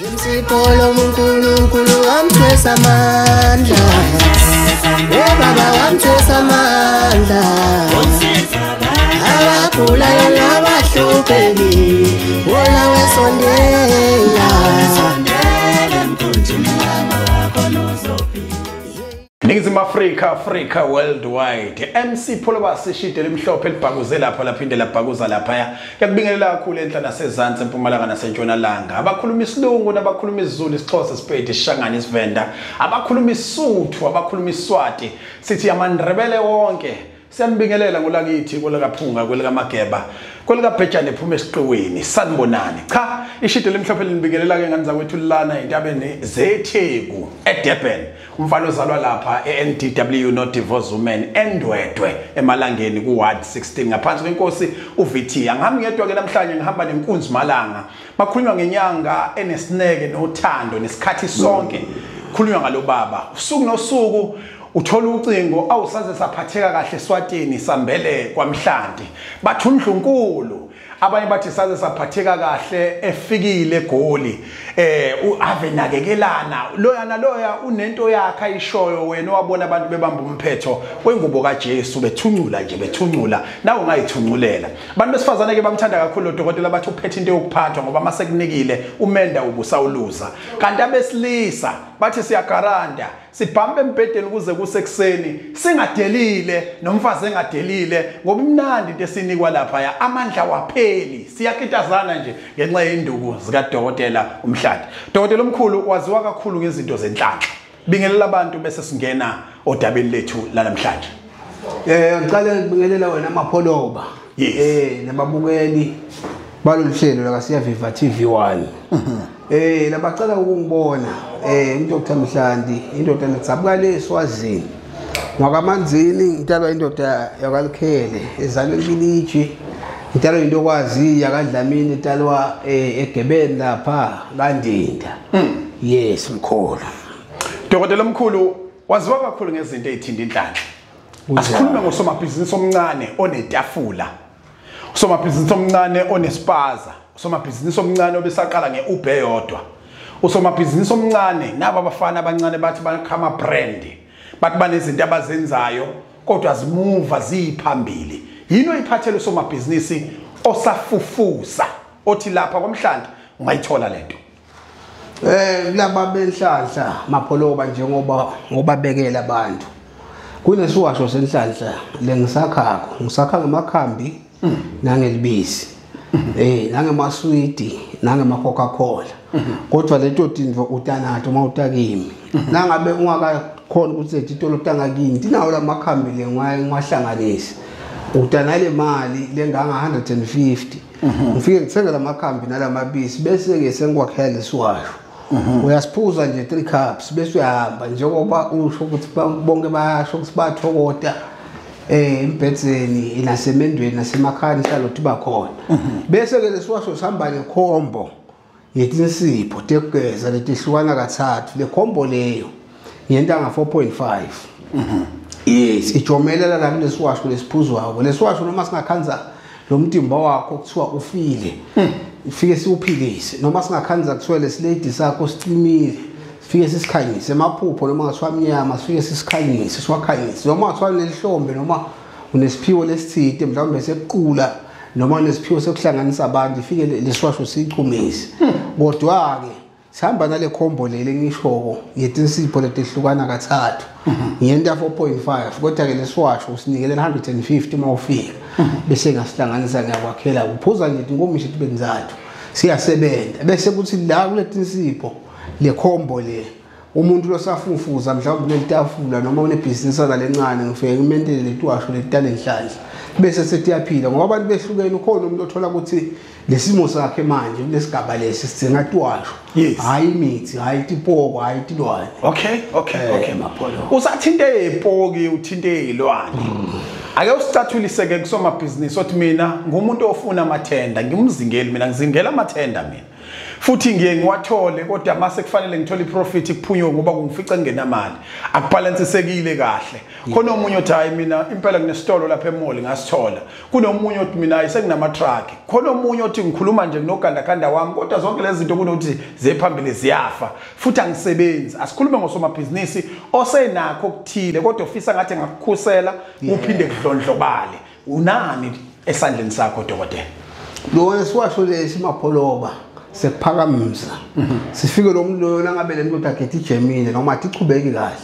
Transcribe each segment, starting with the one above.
Msipolo uNkulunkulu wamthwesa amandla. Baba wamthwesa amandla. Abagulayo nabahluphekile, wona wesondela. Ningizimu Afrika, Africa worldwide. MC Pholobas ishide limhlophe libhakuze lapha laphinde labhakuza laphaya. Ngiyakubingelela kakhulu enhla nasezantsi empumalanga nasentshonalanga. Abakhuluma isilungu nabakhuluma isiZulu, isiXhosa, isiPedi, isiShangane, isiVenda, abakhuluma isiSuthu, abakhuluma isiSwati, sithi amaNdebele wonke. Siyanibingelela ngolakithi kwelikaPhunga, kwelikaMageba, kwelikaBhejane ephuma esiqiweni. Sanibonani. Cha, ishide limhlophe linibingelela ke ngani zakwethu lana entabeni zeTheku eDurban. Umfana ozalwa lapha eNDW No Divorce Women eNdwedwe emalangeni ku Ward 16 ngaphansi kwenkosi uVT. Angihambi ngedwa ke namhlanje, ngihamba nenkunzi malanga. Makhulunywa ngenyanga enesineke nothando nesikhathi sonke. Khulunywa ngalo baba. Usuku nosuku uthola ucingo awusaze saphatheka kahle eSwatini sambele kwaMhlanti. Bathi uNdlunkulu, abanye bathi saze saphatheka kahle efikile eGoli. Ave nakekelana loya naloya unento yakhe ayishoyo. Wena wabona abantu bebamba umphetho wengubo kaJesu bethuncula nje bethuncula, nawe ungayithunculela. Abantu besifazane ke bamthanda kakhulu lo dokotela, bathi uphethe into yokuphathwa ngoba masekunikile umenda ubusawuluza. Kanti abesilisa bathi siyagaranda sibhambe embhedeni kuze kusekuseni singadelile nomfazi engadelile, ngoba imnandi into esinikwa lapha, amandla wapheli, siyakitazana nje ngenxa yenduku zikadokotela uMhlanti. Dokotela omkhulu waziwa kakhulu ngezinto zenhlanhla. Bingelela abantu bese singena odabeni lethu lanamhlanje. Ngicela ngibingelela wena Mapholoba. Yes. Nababukeli balolu hlelo la Siyaviva TV1. Labacela ukungibona uDr Mhlanti, indoda edzabuka le eSwazini. Ngwakamanzini, ngitalwa indoda yakwaLukhele, ezalwe eBiliji. Ngitalwa intokwazi yakaDlamini, italwa eGebeni lapha kaNdinda. Yes, mkhulu. Dokotela omkhulu waziwa kakhulu ngezinto ezithinta inhlanhla. Asikhulume ngosomabhizinisi omncane onetafula, usomabhizinisi omncane onespaza, usomabhizinisi omncane obesaqala ngeUber yodwa, usomabhizinisi omncane naba abafana abancane bathi bakhama brand, bathi banezinto abazenzayo kodwa zimuva ziphambili. Yini oyiphathele usomabhizinisi osafufusa othi lapha kwaMhlanti ungayithola lento? Laba benhlanhla Mapholoba, njengoba ngobabekela abantu kunesiwasho senhlanhla lengisakhakho, ngisakha ngamakhambi nangelibisi, nangemaswidi, nangema Coca-Cola. Kodwa leto tintfo utanato uma utakimi. Nangabe ungakakhona ukuthi letitolo tangakini tinawo lamakhambi le ngiwahlanganise, utanale mali lenganga 150, ngifike ngithenge lamakhambi nalamabisi bese ke sengikwakhela lesiwasho. Uyasiphuza nje 3 cups bese uyahamba, njengoba usho ukuthi bonke bayasho ukuthi bathokota embhedzeni nasemendweni nasemakhaya inhlalo bakhona. Bese ke lesiwasho sihamba nekhombo yetinsipho tekugeza letihlukana kathathu. Le khombo leyo ngiyenta nga 4.5. Yes, ijomelela la kulesiwasho lesiphuzwako. Lesiwasho noma singakhanza lo mtimba wakho kuthiwa ufile, ifike siwuphilise. Noma singakhanza kuthiwa lesilady sakho sicimile, sifike sisikhanyise. Emaphupho noma ngathiwa mnyama, sifike sisikhanyise, siwakhanyise. Noma ngathiwa unelihlombe noma unesiphiwo lesithide mhlawumbe sekuqula noma unesiphiwo sekuhlanganisa abantu, ifike lesiwasho siyichumise. Kodwa ke sihamba nale khombo leli ngishoko yetinsipho letihlukana kathathu, ngiyenta 4.5. Kodwa ke lesiwasho usinikele 150 uma ufika, bese ngasihlanganisa ngiyakwakhela. Uphuza nje inkomishi tibe nzathu, siyasebenza. Bese kuthi la kuletinsipho le khombo le, umuntu losafufuza mhlawumbe unelitafula noma unebhizinisi lencane, ngifike ngimentele letiwasho letalenhlanhla bese setiyaphila. Ngoba abantu behlukene, ukhona umuntu othola ukuthi lesimo sakhe manje kulesigaba lesi sidinga tiwasho, hayi imithi, hayi tipoko, hayi tilwane. Okay. Usathinte ipoki, uthinte izilwane. Ake usicathuliseke kusomabhizinisi othi mina ngumuntu ofuna amathenda, ngimzingeli mina, ngizingela amathenda mina. Futhi ngiye ngiwathole kodwa mase kufanele ngithole iprofit kuphunywe ngoba kungifica ngingenamali. Akubalansisekile kahle. Khona omunye othi hayi mina impela nginesitolo lapha emall ngasithola. Kunomunye othi mina ayisekunama truck. Khona omunye othi ngikhuluma nje nginogandaganda wami kodwa zonke lezi zinto kunokuthi zephambili ziyafa. Futhi angisebenzi. Asikhulume ngosomabhizinisi osenakho okuthile kodwa ufisa ngathi engakukhusela uphinde kudlondlobale. Unani esandleni sakho dokotela? Lo siwasho lesi Mapholoba sekuphakamisa. Sifike lo muntu loyo nangabe le nto akhe ijemile noma atichubeki kahle.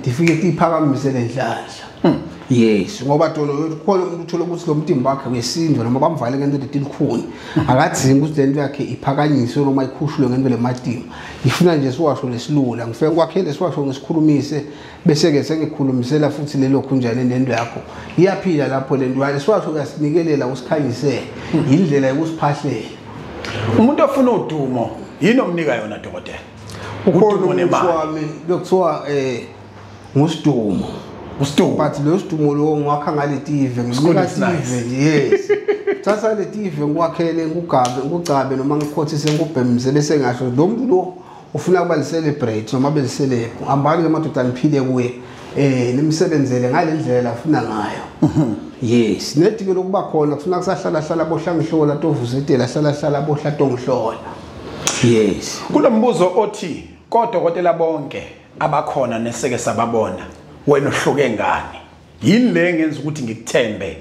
Tifike tiphakamise lenhlanhla. Yes, ngoba tolo khona umuntu uthola ukuthi lo mtimba wakhe wesindwa noma bamvale ngento letilukhuni. Akadzingi ukuthi lento yakhe iphakanyiswe noma ikhushulwe ngento lematima. Ifuna nje siwasho lesilula. Ngifike ngikwakhele siwasho ngisikhulumise bese ke sengikhulumisela futhi lelo khunjane lento yakho. Iyaphila lapho lento. Siwasho uyasinikelela usikhanyisele. Indlela yokusiphahlela. Umuntu ofuna udumo yini omnika yona dokotela? Ukhona umuntu wami lokuthiwa ngusidumo. Usidumo. But lo sidumo lo ngiwakha ngale TV nginika TV yes. Thatha le TV ngiwakhele ngikugabe ngikucabe noma ngikhothise ngikubhemise bese ngasho lo muntu lo ufuna kuba celebrate noma be celeb. Hambani ke madoda niphile kuye nimsebenzele ngale ndlela afuna ngayo. Yes, nedike lokuba khona kufuna kusahlala hlala bohlangihlola tovuzetela hlala hlala bohla tongihlola. Yes. Kunombuzo othi kodokotela bonke abakhona neseke sababona wena uhluke ngani? Yini le ngenza ukuthi ngikuthembe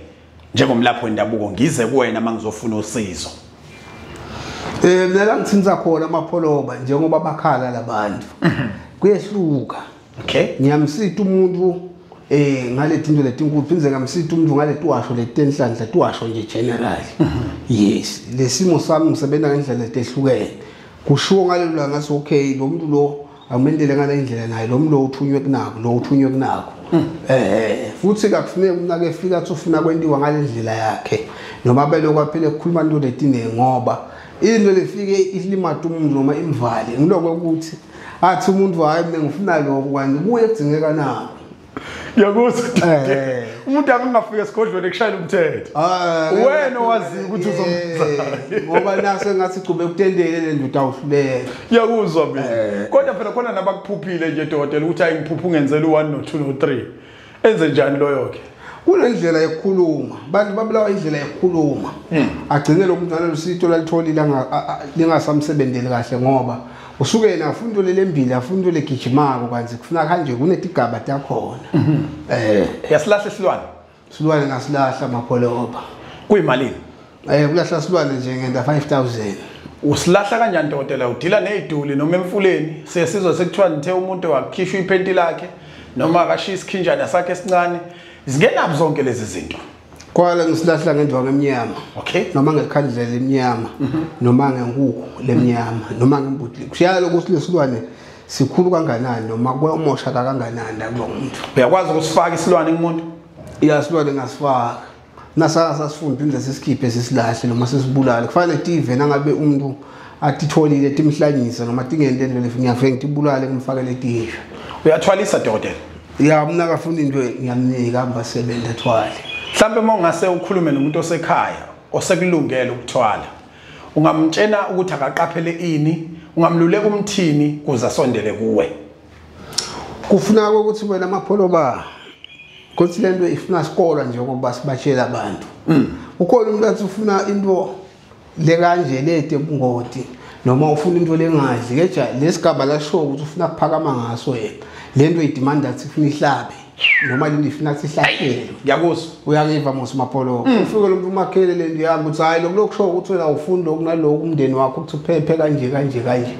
njengomlaphi wendabuko ngize kuwena mangizofuna usizo? Mina la ngithinza khona Mapholoba njengoba bakhala labantu. Kuyehluka. Okay. Ngiyamsita umuntu ngale tinto letinkulu phindze ngamsita umuntu ngale tuwasho letenhlanhla tuwasho nje general. Yes, lesimo sami ngisebenza ngendlela ehlukene. Kushiwo ngalelo langa ngathi okay lo muntu lo amendele ngale indlela naye lo muntu lo uthunywe kunako lo uthunywe kunako. Futhi kakufuneki umuntu ake efika athi ufuna kwentiwa ngale ndlela yakhe noma belokhu aphele ukukhuluma into letiningi ngoba into lefike ilimata umuntu noma imvale ngiloko ukuthi athi umuntu hayi mina ngifuna lokho kanti kuye kudingeka nako. Ngiyakuzwa. Umuntu akangafika esigodlweni ekushayela umthetho. Wena owazi ukuthi uzomzala. Ngoba nase ngathi gcube ukutendele le ndoda awuhluleka. Ngiyakuzwa mina. Kodwa phela khona nabakuphuphile nje dokotela ukuthi hayi ngiphupha ungenzela u1 no2 no3. Enze njani loyo ke? Kunendlela yokukhuluma. Abantu babulawa indlela yokukhuluma. Agcine lo muntu nalosito lalitholile lingasamsebenzeli kahle ngoba usuke yena afuna into lelembili afuna into legijimako kanti kufuna kanje kunetigaba takhona. Yasilahla isilwane. Silwane ngasilahla Mapholoba. Kuyimalini? Kulahla silwane nje ngenda 5000. Usilahla kanjani dokotela? Udila neziduli noma emfuleni? Siyesizwa sekuthiwa nithe umuntu wakhishwa iphenti lakhe noma akashiya isikhinjana sakhe esincane. Zingenabo zonke lezi zinto. Kwala ngisilahla ngendwangu emnyama. Okay. Noma ngekhandlela emnyama, noma ngenkukhu lemnyama, noma ngembuti. Kushiyala ukuthi lesilwane sikhulu kanganani noma kuyomosha kanganani la kulo muntu. Uyakwazi ukusifaka isilwane kumuntu? Ya, silwane ngasifaka. Nasaka sasifunda phinde sisikhiphe sisilahle noma sisibulale. Kufanele tive nangabe umuntu atitholile timhlanyisa noma tingente into lefika ngitibulale ngimfakele tisha. Uyathwalisa dokotela? Ya, mina akafuna into ngiyamnika hamba sebenza ethwale. Mhlambe uma ungase ukhulume nomuntu osekhaya osekulungele ukuthwala, ungamtshena ukuthi akaqaphele ini, ungamluleka umthini kuze asondele kuwe? Kufuna ukuthi wena Mapholoba kuthi lento ifuna isikolo nje ngoba sibatshela abantu. Ukhona umuntu athi ufuna into le kanje lede bungoti noma ufuna into lengadli keja lesigaba lasho ukuthi ufuna kuphakama ngaso yena. Lento idemand athi ufuna ihlabe noma lento ifuna ukuthi ihlahlelwe. Ngiyakuzwa. Uyakiva mos Mapholoba. Ufike lo muntu umakhele lento yami ukuthi hayi lokho kusho ukuthi wena ufunda okunaloko umndeni wakho ukuthi uphephe kanje kanje kanje.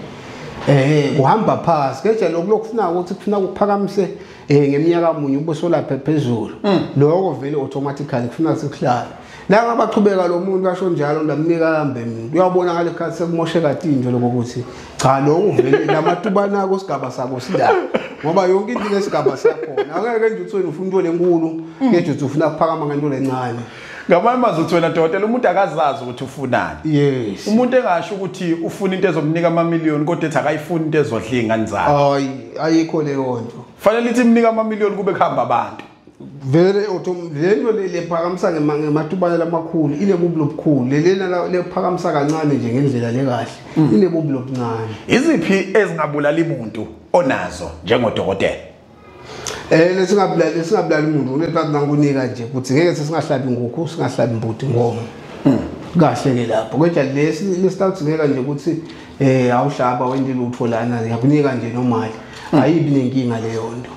Uhamba phasi keja lokho lokufuna ukuthi kufuna ukuphakamise ngeminyaka munye ubuso lapha phezulu. Lokho vele automatically kufuna sikuhlala. La ngabachubeka lo muntu asho njalo ndamnika kambe mina. Uyabona ngale khathi sekumosheka tinto lokho ukuthi cha lokho vele lamatubana ako sigaba sako sila. Ngoba yonke into inesigaba sakhona. Angeke nje uthi wena ufuna into lenkulu, keje uthi ufuna ukuphakama ngento lencane. Ngamanye amazwi uthi wena dokotela umuntu akazazi ukuthi ufunani. Yes. Umuntu engasho ukuthi ufuna into ezomnika amamiliyoni kodwa ethi akayifuni into ezodla ingane zakhe. Hayi, ayikho leyo nto. Fanele ithi imnika amamiliyoni kube kuhamba abantu. Vele lento lephakamisa ngematubane lamakhulu inebubi lobukhulu, lelena lephakamisa kancane nje ngendlela lekahle inebubi lobuncane. Iziphi ezingabulali umuntu onazo njengodokotela? Lesingabulali umuntu uneplathi nangunika nje ukuthi ngeke sesingahlabi ngukhu, singahlabi mbuti ngoma. Kahle ke lapho. Kodwa lesi lesitawudzingeka nje ukuthi awuhlaba wende lutho lana ngiyakunika nje nomali. Ayibi nenkinga leyo nto.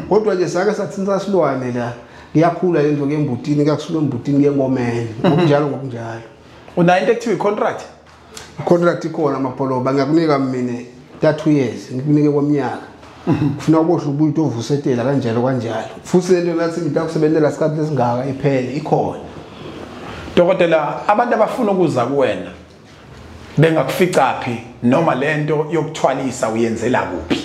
Kodwa nje sake sathinta silwane la iyakhula lento ke embutini, kuyakusuka embutini kuyengomeni ngokunjalo ngokunjalo. Unayo into ekuthiwa i-contract? I-contract ikhona Mapholoba, ngiyakunika mina 2 years, ngikunike kweminyaka. Kufuna uboshwe ubuye utovusetela kanjalo kanjalo. Futhi lento nathi ngitakusebenzela isikhathi lesingaka iphele ikhona. Dokotela, abantu abafuna ukuza kuwena bengakufica phi noma lento yokuthwalisa uyenzela kuphi?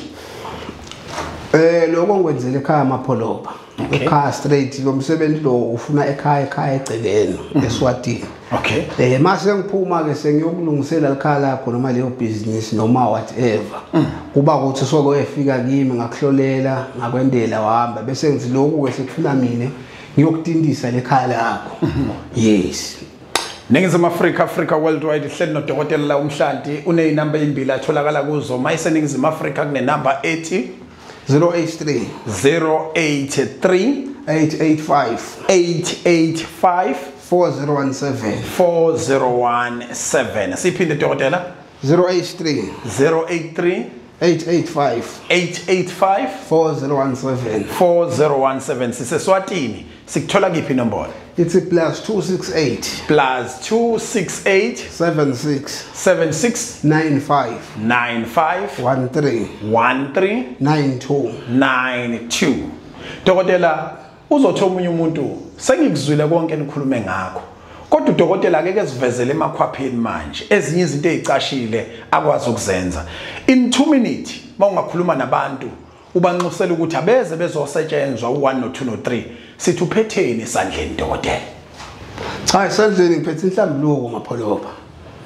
Lokho ngikwenzele ekhaya Mapholoba. Ekhaya straight, lo msebenzi lo ufuna ekhaya egcekeni eSwatini. Okay. Mase ngiphuma ke sengiyokulungisela likhaya lakho noma leyo business noma whatever. Kuba ukuthi soko efika kimi ngakuhlolela, ngakwendela wahamba bese ngithi lokhu ke sekufuna mina ngiyokutintisa lekhaya lakho. Yes. Ningizimu Afrika, Africa Worldwide, ihleli nodokotela la uMhlanti, uneyinamba ezimbili atholakala kuzo. Mayise Ningizimu Afrika kunenamba ethi 083 083 885 885 4017 4017. Siphinde dokotela. 083 083 885 885 4017 4017. Siseswatini, sikuthola kiphi inombolo? It's +268 +268 76 76 95 95 13 13 92 92. Dokotela, uzothi omunye umuntu sengikuzwile konke nikhulume ngakho, kodwa udokotela akeke esivezele emakhwapheni manje ezinye izinto ezicashile akwazi ukuzenza. In 2 minutes mawungakhuluma nabantu ubanxusela ukuthi abeze bezosetshenzwa u1 no2 no3, sithi uphetheni esandleni dokotela? Cha, esandleni ngiphethe inhlambuluko Mapholoba.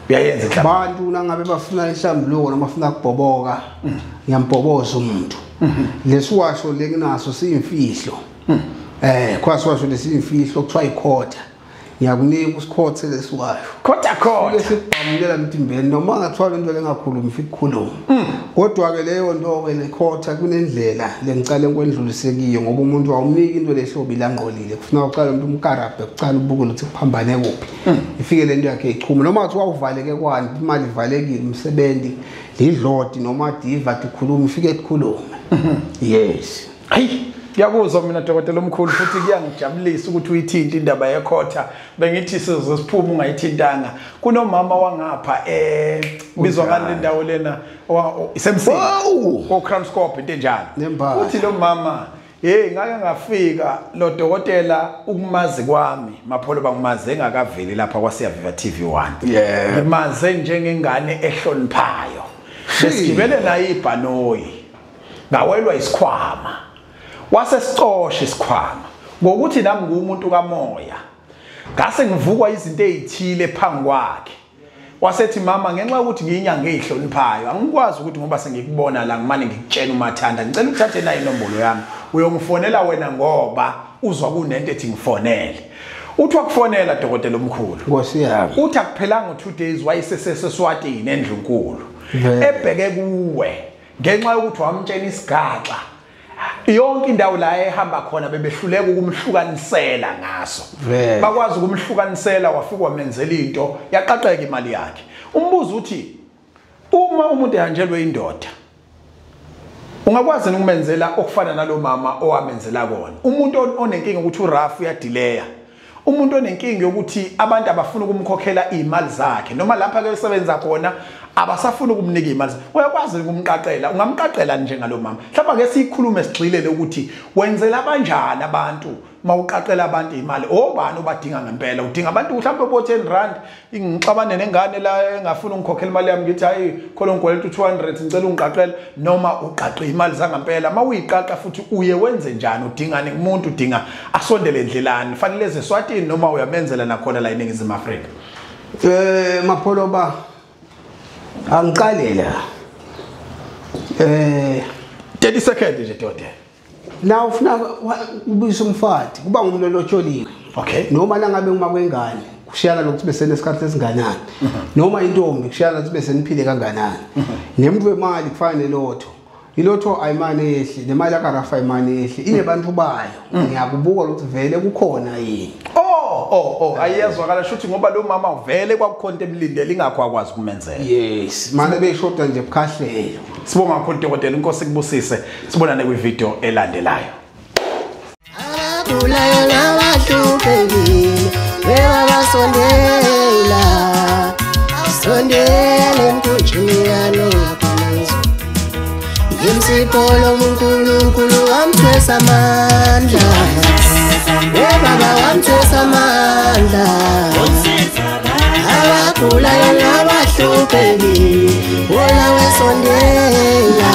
Uyayenza inhlambuluko? Abantu nangabe bafuna inhlambuluko noma bafuna kubhoboka, ngiyambhoboza umuntu. Lesiwasho lenginaso siyimfihlo. Kwasiwasho lesiyimfihlo kuthiwa ikhotha. Ngiyakunika usikhothe lesiwasho. Khotha khotha. Sibhamulela emtimbeni noma ngathiwa lento lengakhulumi ifike ikhulume. Kodwa ke leyo nto ke lekhotha kunendlela lengicala ngikwendlulisekiyo ngoba umuntu awumniki into lehlobi langqolile. Kufuna uqala umuntu umkarabhe kucala ubuke ukuthi kuphambane kuphi. Ifike lento yakhe ichuma noma kuthiwa uvaleke kwani imali ivalekile umsebenzi lidloti noma diva tikhuluma ifike ikhulume. Yes. Hayi, ngiyakuzwa mina dokotela omkhulu, futhi kuyangijabulisa ukuthi uyithinte indaba yekhotha. Bengithi sizosiphuma ungayithintanga. Kunomama wangapha bizwa ngale ndawo lena isemsini. Ko Kranskop into enjalo. Uthi lo mama, hey ngake ngafika lo dokotela ukumazi kwami Mapholo bangimaze engakaveli lapha kwaSiyaviva TV1. Ngimaze njengengane ehloniphayo. Besigibele naye ibhanoyi. Ngawelwa isikhwama. Wasesicosha isikhwama ngokuthi nami ngumuntu kamoya, ngase ngivukwa izinto ezithile phambi kwakhe. Wasethi mama, ngenxa yokuthi ngiyinyanga ezihloniphayo angikwazi ukuthi ngoba sengikubona la ngimane ngikutshela umathanda, ngicela uthathe nayo inombolo yami uyongifonela wena ngoba uzwa kunento ethi ngifonele. Uthi wakufonela dokotela omkhulu, Nkosi yami, uthi akuphelanga 2 days wayeseseswatini endlunkulu ebheke kuwe ngenxa yokuthi wamtshela isigaxa. Yonke indawo la ehamba khona bebehluleka ukumhlukanisela ngaso. Bakwazi ukumhlukanisela, wafika wamenzela into yaqaqeka imali yakhe. Umbuzo uthi uma umuntu ehanjelwe indoda ungakwazi ukumenzela okufana nalo mama owamenzela kona? Umuntu onenkinga ukuthi uRaf uyadileya, umuntu onenkinga yokuthi abantu abafuna ukumkhokhela imali zakhe noma lapha ke esebenza khona abasafuna ukumnika imali, uyakwazi ukumqaqela? Ungamqaqela njengalo mama? Mhlawumbe ke sikhulume sigxilele ukuthi wenzela kanjani abantu mawuqaqela abantu imali, obani obadinga ngempela? Udinga abantu mhlawumbe bo 10 rand, ngixabane nengane la engafuna ungikhokhela imali yami ngithi hayi khona ngikweleta 200 ngicela ungiqaqele, noma uqaqe imali zangempela? Mawuyiqaqa futhi uye wenze njani? Udingane kumuntu, udinga asondele endlelani, fanele ezeswatini noma uyamenzela nakhona la eNingizimu Afrika? Mapholoba, angiqalela 30 seconds nje dokotela. Na ufuna ubuyisa umfati kuba ngumuntu lotsholiwe. Okay. Noma langabe uma kwengane kushiyana lokuthi bese nesikhathi esinganani. Noma intombi kushiyana ukuthi bese niphile kanganani. Nemuntu wemali kufana nelotho. Ilotho ayimane yehle, nemali yakarafa ayimane yehle. Inebantu bayo. Ngiyakubuka ukuthi vele kukhona yini. Oh, ayezwakala shuthi ngoba lo mama uvele kwakukhona into emlindele ingakho akwazi kumenzela. Yes, manje beyishoda nje bukhahlelo. Sibonga kakhulu dokotela, inkosi ikubusise. Sibonane kwi-video elandelayo. Abagulayo nabahluphekile bebabasondela, sondela emkhunjini kaNowa khona. Yimsipho loNkulunkulu wamthwesa amandla. Baba wamthwesa amandla. Abagulayo nabahluphekile wona wesondela.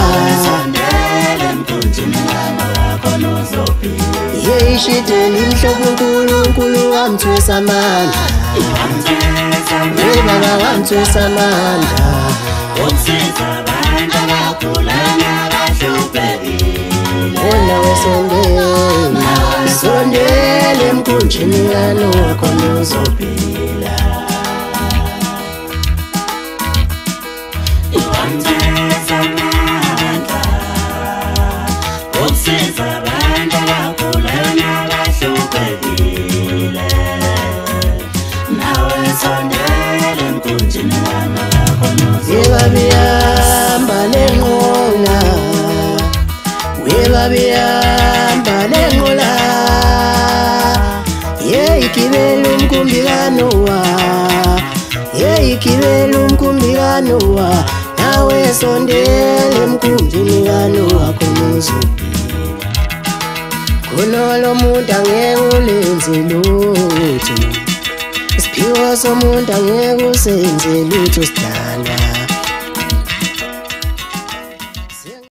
Yeyishideli mhlobo uNkulunkulu wamthwesa amandla. Baba wamthwesa amandla. Wona wesondela, sondela emkhunjini kaNowa khona uzophila. Webabihamba lenqola, webabihamba lenqola, yeyigibela umkhumbi kaNowa, yeyigibela umkhumbi kaNowa, nawe sondela emkhunjini kaNowa khona uzophila. Khona lo muntu angeke ulenze lutho, isiphiwo somuntu angeke usenze lutho sidalwa.